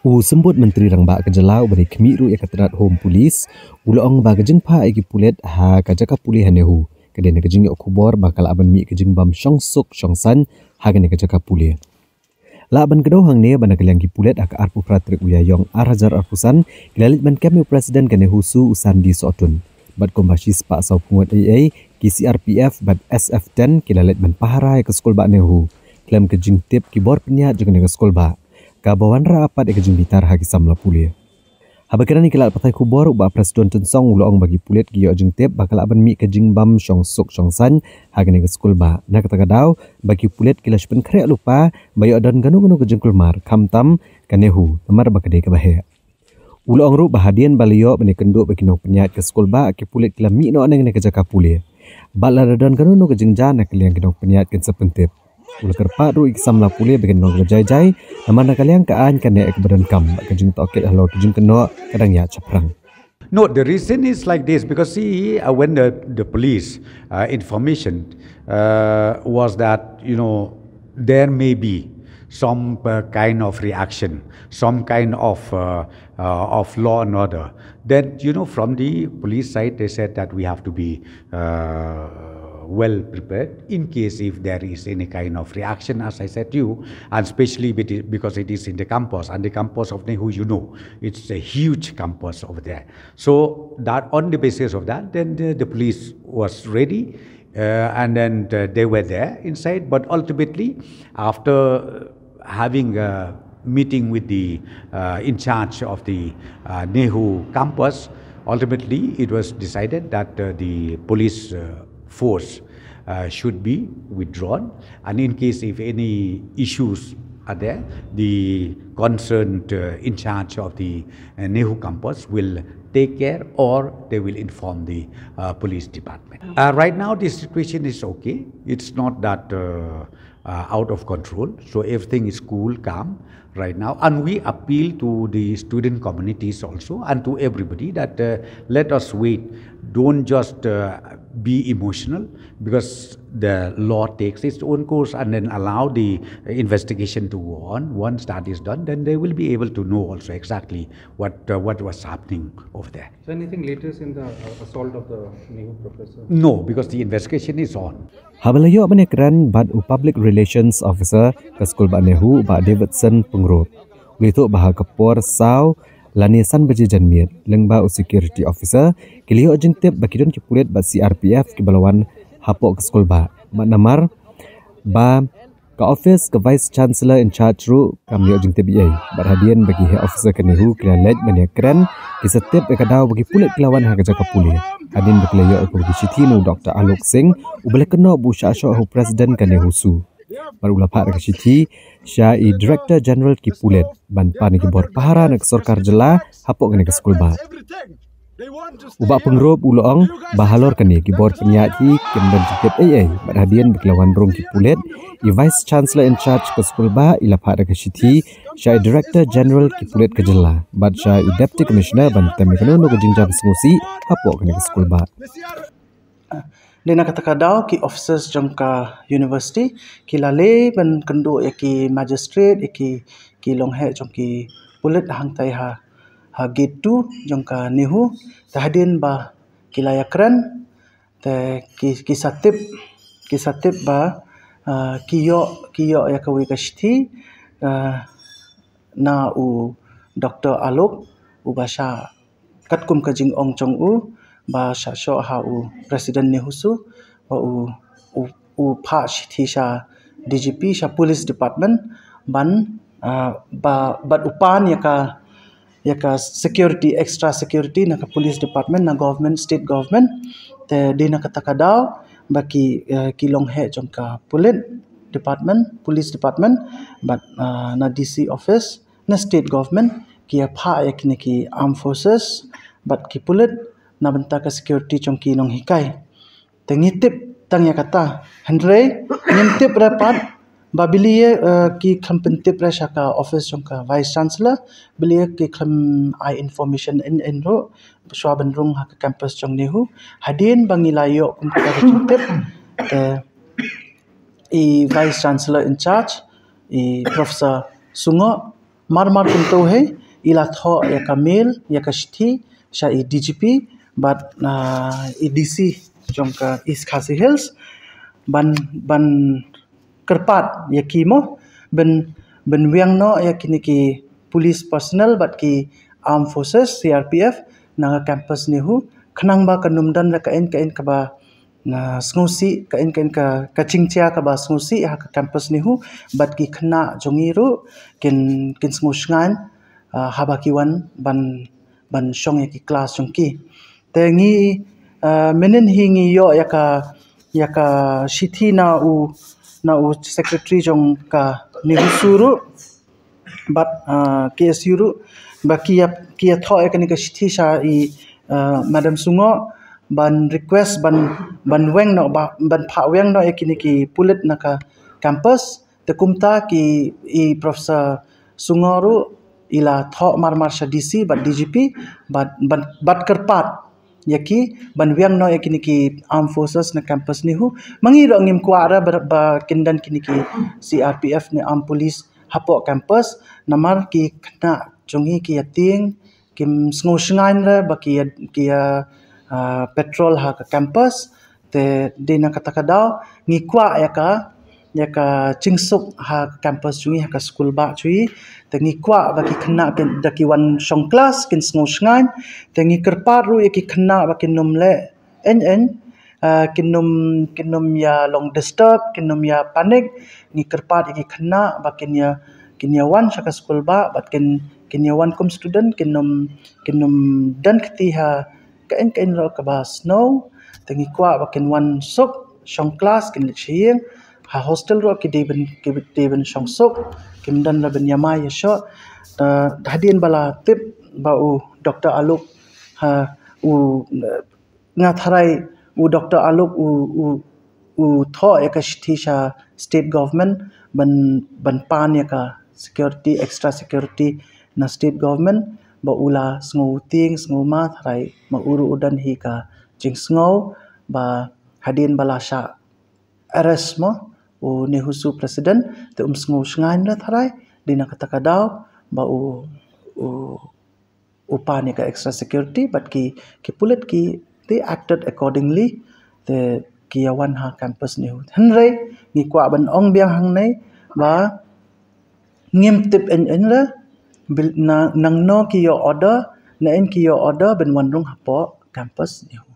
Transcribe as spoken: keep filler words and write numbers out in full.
U Symbud Myntri Rangbah ka jylla uba dei khmih ruh ïa ka tnat Home Police u la ong ba ka jingphah ïa ki pulit ha ka jaka pule ha NEHU ka dei na ka jingïoh khubor ba ka lah ban mih ka jingbam shong suk shong saiñ ha kane ka jaka pule. Lah ban kdew hangne ba na ka liang ki pulit ha ka arphew phra tarik u Ïaïong ar hajar arphew san ki la leit ban kem ïa u President ka NEHUSU u Sandy Sohtun bad kumba shispah sawphew ngut A A, ki C R P F bad S F ten ki la leit ban pahara ïa ka skulbah NEHU khlem ka jingtip ki bor pynïaid jong kane ka skulbah, kaba wanrah pat ïa ka jingbitar ha ki samla pule. Haba kren ïa ki lad pathai khubor, u Bah Prestone Tynsong u la ong ba ki pulit ki ïoh jingtip ba ka lah ban mih ka jingbam shong suk shong saiñ ha kane ka skulbah. Na kata ka daw ba ki pulit ki la shu pynkhreh lypa ba ïoh don kano kano ka jingkulmar, khamtam ka NEHU, namar ba ka dei kaba heh. U la ong ruh ba hadien ba la ïoh ban ïakynduh bad ki nongpynïaid ka skulbah, ki pulit ki la mih noh na kane ka jaka pule. Bad lada don kano kano ka jingjia, na ka liang ki nongpynïaid kin sa pyntip. U la kyrpad ruh ïa ki samla pule ba kin long kiba jai jai namar na ka liang ka aiñ ka neh ïa kaba donkam bad ka jingtohkit halor ka jingkynnoh ka dang ïaid shaphrang. No, the reason is like this, because see, uh, when the, the police uh, information uh, was that, you know, there may be some uh, kind of reaction, some kind of uh, uh, of law and order. Then, you know, from the police side, they said that we have to be uh, well prepared in case if there is any kind of reaction, as I said to you, and especially with it- because it is in the campus, and the campus of NEHU, you know, it's a huge campus over there. So that on the basis of that, then the, the police was ready, uh, and then uh, they were there inside. But ultimately, after having a meeting with the uh, in charge of the uh, NEHU campus, ultimately it was decided that uh, the police uh, force uh, should be withdrawn, and in case if any issues are there, the concerned uh, in charge of the uh, NEHU campus will take care, or they will inform the uh, police department. Uh, right now, the situation is okay. It's not that uh, uh, out of control. So everything is cool, calm right now. And we appeal to the student communities also and to everybody that uh, let us wait. Don't just uh, be emotional, because the law takes its own course, and then allow the investigation to go on. Once that is done, then they will be able to know also exactly what uh, what was happening over there. So anything latest in the uh, assault of the NEHU professor? No, because the investigation is on. Haba la ïoh ban ïakren bad u Public Relations Officer ka skulbah NEHU, Bah Davidson Pyngrope, u la ïathuh ba ha ka por saw lane san baje janmiet, lyngba u Security Officer, ki la ïoh jingtip ba ki don ki pulit bad C R P F kiba la wan hapoh ka skulbah. Bad namar ba ka office ka Vice Chancellor in charge ruh kam ïoh jingtip ei ei, bad hadien ba ki heh officer ka NEHU ki la leit ban ïakren, ki sa tip ïa ka daw ba ki pulit ki la wan ha ka jaka pule. Hadien ba ki la ïoh ïa ka shithi na u Doctor Alok Singh, uba la kynnoh ba u shah shoh ha u President ka NEHUSU. Bad u la phah da ka shithi sha i Director General ki pulit ban pan ïa ki bor pahara na ka sorkar jylla hapoh kane ka skulbah. U Bah Pyngrope u la ong ba halor kane ki bor pynïaid hi kim don jingtip ei ei, bad hadien ba ki la wan rung ki pulit, i Vice Chancellor in charge ka skulbah i la phah da ka shithi sha i Director General ki pulit ka jylla bad sha i Deputy Commissioner ban tem ïa kano kano ka jingjia ba sngewsih hapoh kane ka skulbah. Dei na kata ka daw ki officers jong ka university ki la leh ban kynduh ïa ki magistrate, ïa ki ki longheh jong ki pulit hangtai ha ha gate two jong ka NEHU. Te hadien ba ki la ïakren, te ki ki sa tip ki sa tip ba uh, ki ïoh ki ïoh ïa kawei ka shithi uh, na u Doctor Alok, uba shah katkum ka jingong jong u ba shah shoh ha u President NEHUSU, ba u u, u phah shithi sha D G P, sha Police Department, ban uh, ba bad u pan ïa ka ïa ka security, extra security na ka Police Department, na government, state government. Te dei na kata ka daw ba ki uh, ki longheh jong ka Police Department, Police Department, bad uh, na D C office, na state government, ki ïa phah ïa kine ki armed forces bad ki pulit na bynta ka security jong ki nonghikai. Te ngi tip tang ïa kata, hynrei ngim tip re pat ba bili uh, ki khlem pyntip re sha ka office jong ka Vice Chancellor, bili ki khlem ai information in in ruh shuwa ban rung ha ka campus jong NEHU. Hadien ba ngi la ïoh kum kata ka jingtip, te i Vice Chancellor in charge, i Professor Sungoh, Mar mar kumto hi i la thoh ïa ka mail, ïa ka shithi sha i D G P bad, ah, i D C jong ka East Khasi Hills ban, ban kyrpad ïa ki mo, ban, ban wiang noh ïa kine ki police personnel bad ki armed forces, C R P F, na ka campus NEHU, khnang ba kan ym don la ka in ka in kaba, na, sngewsih, ka in ka in ka, ka jingjia kaba sngewsih ha ka campus NEHU, bad ki khynnah jong ngi ruh kin, kin sngewshngaiñ, ah, haba ki wan ban, ban shong ïa ki klas jong ki. Te ngi, ah, mynhynnin hi ngi ïoh ïa ka, ïa ka shithi na u, na u secretary jong ka NEHUSU ruh bad, ah, K S U ruh, ba ki ïa, ki ïa thoh ïa kane ka shithi sha i, ah, Madam Sungoh ban request ban, ban wiang noh ba, ban phah wiang noh ïa kine ki pulit na ka campus. Te kumta ki, i Professor Sungoh ruh i la thoh mar mar sha D C bad D G P bad, bad, bad kyrpad ïa ki ban wiang noh ïa kine ki armed forces na campus NEHU. Ma ngi ruh ngim kwah re ba, ba kin don kine ki C R P F ne armed police hapoh campus, namar ki khynnah jong ngi ki ïa tieng, kim sngewshngaiñ re ba ki ïa, ki ïa, ah, patrol ha ka campus. Te dei na kata ka daw ngi kwah ïa ka, ïa ka jingsuk ha ka campus jong ngi, ha ka school bah jong ngi. Te ngi kwah ba ki khynnah kin, da ki wan shong klas kin sngewshngaiñ. Te ngi kyrpad ruh ïa ki khynnah ba kin ym leh eiñ eiñ, ah, kin ym, kin ym ïa long disturb, kin ym ïa panic. Ngi kyrpad ïa ki khynnah ba kin ïa, kin ïa wan sha ka school bah bad kin, kin ïa wan kum student, kin ym, kin ym don kti ha ka in ka in ruh kaba snow. Te ngi kwah ba kin wan suk shong klas, kin leit sha ïing. Ha hostel ruh ki dei ban, ki dei ban shong suk, kim don la ban ïa mai ïa shoh. Ah, hadien ba la tip ba u Doctor Alok, ha, u, eh, nga tharai u Doctor Alok u, u, u thoh ïa ka shithi sha state government ban, ban pan ïa ka security, extra security na state government, ba u la sngew tieng sngew ma, tharai ma u ruh u don hi ka jingsngew ba hadien ba la shah arrest mo u NEHUSU president, te um sngewshngaiñ re tharai. Dei na kata ka daw ba u, u, u pan ïa ka extra security, bad ki, ki pulit ki, they acted accordingly. Te ki ïa wan ha campus NEHU. Hynrei ngi kwah ban ong biang hangne ba ngim tip eiñ eiñ re, bil, na, nangno ki ïoh order, na eiñ ki ïoh order ban wan rung hapoh campus NEHU.